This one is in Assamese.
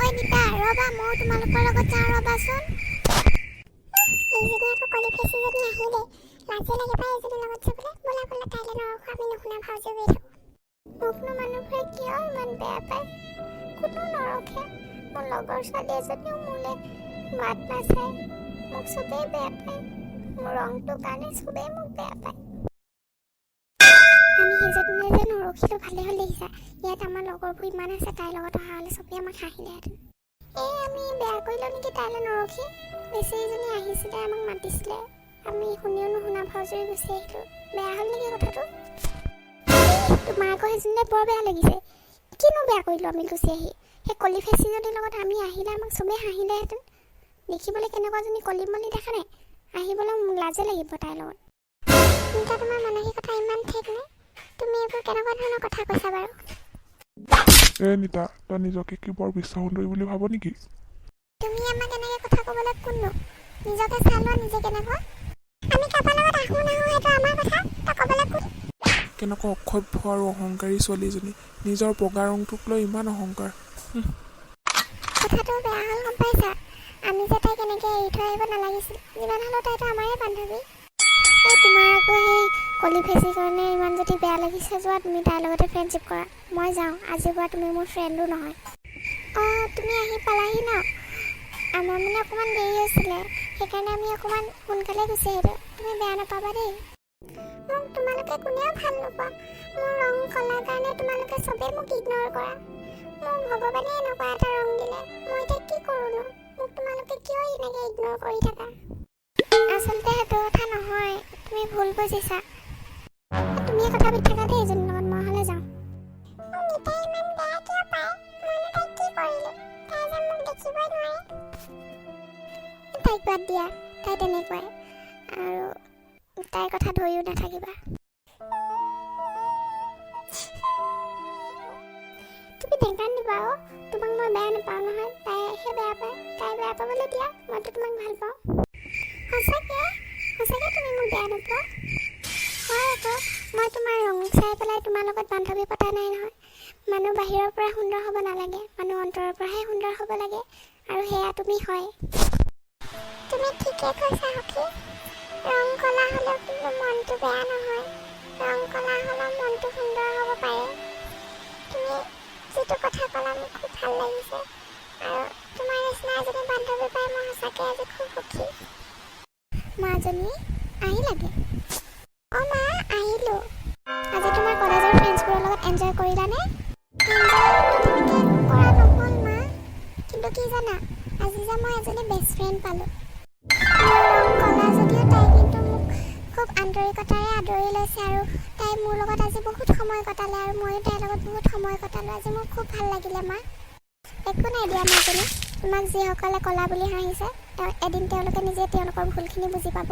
ঐ নিতা, ৰ'বা, ময়ো তোমালোকৰ লগত যাওঁ, ৰ'বাচোন। এইজনী আকৌ কলি ফেচিজনী আহিলে। লাজে লাগে পাই এইজনীৰ লগত যাবলৈ। ব'লা ব'লা, তাইলৈ নৰখো, আমি নুশুনা ভাও জুৰি থাকোঁ। মোকনো মানুহবোৰে কিয় ইমান বেয়া পায়? কোনো নৰখে। মোৰ লগৰ ছোৱালী এজনীও মোলৈ বাট নাচায়। মোক চবেই বেয়া পায়। মোৰ ৰংটোৰ কাৰণে চবেই মোক বেয়া পায়। আমি সেইজনীলৈ যে নৰখিলোঁ, ভালেই হ'ল। দেখিছা, ইয়াত আমাৰ লগৰবোৰ ইমান আছে। তাইৰ লগত অহা হ'লে চবেই আমাক হাঁহিলেহেঁতেন। এই আমি বেয়া কৰিলোঁ নেকি তাইলৈ নৰখি? বেচেৰীজনী আহিছিলে, আমাক মাতিছিলে, আমি শুনিও নুশুনা ভাও জুৰি গুচি আহিলোঁ। বেয়া হ'ল নেকি কথাটো? তোমাৰ আকৌ সেইজনীলৈ বৰ বেয়া লাগিছে। কিনো বেয়া কৰিলোঁ আমি গুচি আহি? সেই কলি ফেচিজনীৰ লগত আমি আহিলে আমাক চবেই হাঁহিলেহেঁতেন। দেখিবলৈ কেনেকুৱাজনী কলি মলি দেখা নাই? আহিবলৈ মোক লাজে লাগিব তাইৰ লগত। নিতা, তোমাৰ মানসিকতা ইমান ঠিক নে? তুমি এইবোৰ কেনেকুৱা ধৰণৰ কথা কৈছা বাৰু? এ নিতা, তই নিজকে কি বৰ বিশ্বসুন্দৰী বুলি ভাব নেকি? তুমি আমাক এনেকৈ কথা ক'বলৈ কোননো? নিজকে চাই লোৱা, নিজে কেনেকুৱা। আমি কাৰোবাৰ লগত আহোঁ নাহোঁ, সেইটো আমাৰ কথা। তই ক'বলৈ কোন? কেনেকুৱা অসভ্য আৰু অহংকাৰী ছোৱালীজনী! নিজৰ বগা ৰংটোক লৈ ইমান অহংকাৰ! কথাটো বেয়া হ'ল, গম পাইছা? আমি যে তাইক এনেকৈ এৰি থৈ আহিব নালাগিছিল। যিমান হ'লেও তাইতো আমাৰে বান্ধৱী। এই তোমাৰ আকৌ সেই কলি ফেচিৰ কাৰণে ইমান যদি বেয়া লাগিছে, যোৱা, তুমি তাইৰ লগতে ফ্ৰেণ্ডশ্বিপ কৰা। মই যাওঁ। আজিৰ পৰা তুমি মোৰ ফ্ৰেণ্ডো নহয়। অঁ, তুমি আহি পালাহি ন? আমাৰ মানে অকণমান দেৰি হৈছিলে, সেইকাৰণে আমি অকণমান সোনকালে গুচি আহিলোঁ। তুমি বেয়া নাপাবা দেই। মোক তোমালোকে কোনেও ভাল নোপোৱা। মোৰ ৰং কলাৰ কাৰণে তোমালোকে চবেই মোক ইগন'ৰ কৰা। মোক ভগৱানে এনেকুৱা এটা ৰং দিলে, মই এতিয়া কি কৰোঁনো? মোক তোমালোকে কিয় এনেকৈ ইগন'ৰ কৰি থাকা? আচলতে সেইটো কথা নহয়, তুমি ভুল বুজিছা। তুমিয়ে কথা পাতি থাকা দেই এজনীৰ লগত, মই হ'লে যাওঁ। মোক নিতাই ইমান বেয়া কিয় পায়? মইনো তাইক কি কৰিলোঁ? তাই যে মোক দেখিবই নোৱাৰে। তাইক বাদ দিয়া, তাই তেনেকুৱাই আৰু তাইৰ কথা ধৰিও নাথাকিবা। তুমি নেকান্দিবা অ'। তোমাক মই বেয়া নাপাওঁ নহয়, তাইহে বেয়া পায়। তাই বেয়া পাবলৈ দিয়া, মইতো তোমাক ভাল পাওঁ। সঁচাকে? সঁচাকে তুমি মোক বেয়া নোপোৱা? হয় আকৌ। মই তোমাৰ ৰং চাই পেলাই তোমাৰ লগত বান্ধৱী পতা নাই নহয়। মানুহ বাহিৰৰ পৰা সুন্দৰ হ'ব নালাগে, মানুহ অন্তৰৰ পৰাহে সুন্দৰ হ'ব লাগে আৰু সেয়া তুমি হয়। তুমি ঠিকে কৈছা সখী। ৰং কলা হ'লেও কিন্তু মনটো বেয়া নহয়। ৰং কলা হ'লেও মনটো সুন্দৰ হ'ব পাৰে। তুমি যিটো কথা ক'লা, মোক খুব ভাল লাগিছে আৰু তোমাৰ নিচিনা এজনী বান্ধৱী পাই মই সঁচাকৈ আজি খুব সুখী। মাজনী, আহিলাগে? অঁ মা, আহিলোঁ। আজি তোমাৰ কলেজৰ ফ্ৰেণ্ডছবোৰৰ লগত এনজয় কৰিলানে? এনজয়টো তেনেকৈ কৰা নহ'ল মা, কিন্তু কি জানা, আজি যে মই এজনী বেষ্ট ফ্ৰেণ্ড পালোঁ। মোৰ ৰং কলা যদিও তাই কিন্তু মোক খুব আন্তৰিকতাৰে আদৰি লৈছে আৰু তাই মোৰ লগত আজি বহুত সময় কটালে আৰু ময়ো তাইৰ লগত বহুত সময় কটালোঁ। আজি মোৰ খুব ভাল লাগিলে মা। একো নাই দিয়া মাজনী। তোমাক যিসকলে কলা বুলি হাঁহিছে, তেওঁ এদিন তেওঁলোকে নিজে তেওঁলোকৰ ভুলখিনি বুজি পাব।